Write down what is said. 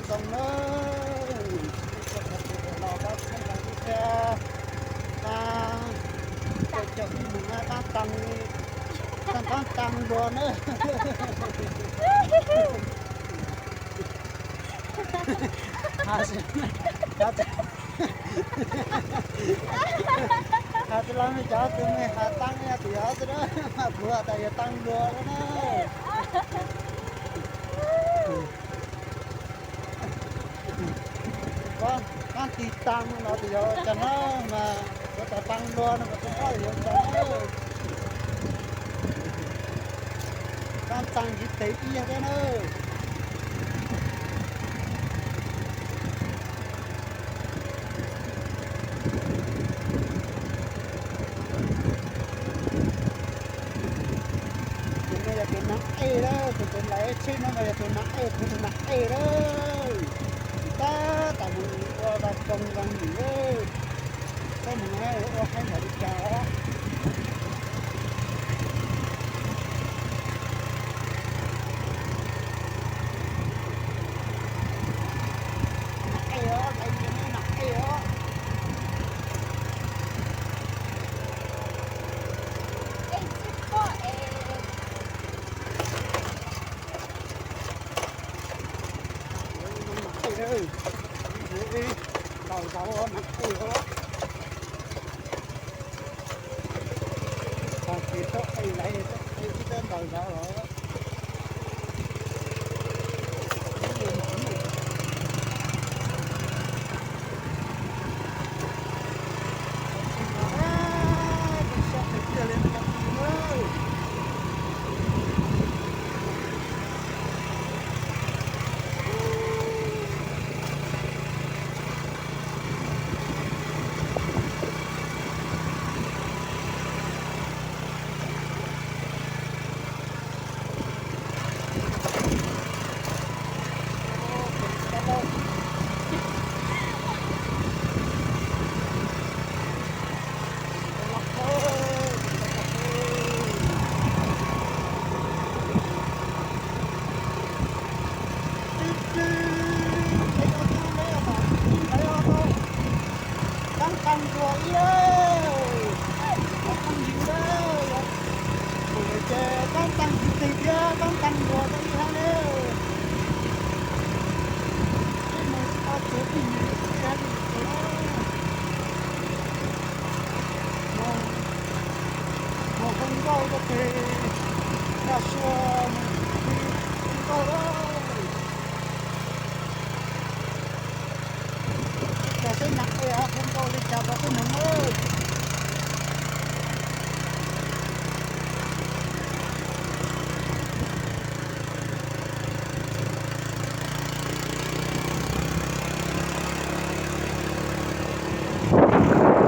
Txoos na, los koj txhob ntawd thiab, qab coj ib mus na, qab taas, qab taas luag na. Has tsis los mej cov tus mej has taas yog tim yog xwb na, mas kuv has tas yog taas luag na. Qab tig taas no tus yog ua cas na, mas kuv tas taas luag no mas tus qab yog ua cas na. Qab taas ntsiv tes ib yog thiab na. Tus no yog tus nas ej lawm, tus tus nlais tsheb no mas yog tus nas ej, kuv tus nas ej lawm. Tab tom mus ua vaj koog vaj num lawm, tab mus ua qhaib npaum li cas os. Nas ej os, laiv ntsia na, nas ej os. Nas ej, ntaus zaus nas ej os. Txog kev txhob ej laiv, txhob ej ib txawb ntaus zaus los. Qab taas luag ib, qab taas ntsis na, yog mus lawm ces qab taas ntsis tes thiab qab taas luag rau ib hab na. Peb mus tsis tau txog tij nyem ib hab li txog na. Mus hoo nkauj rau tes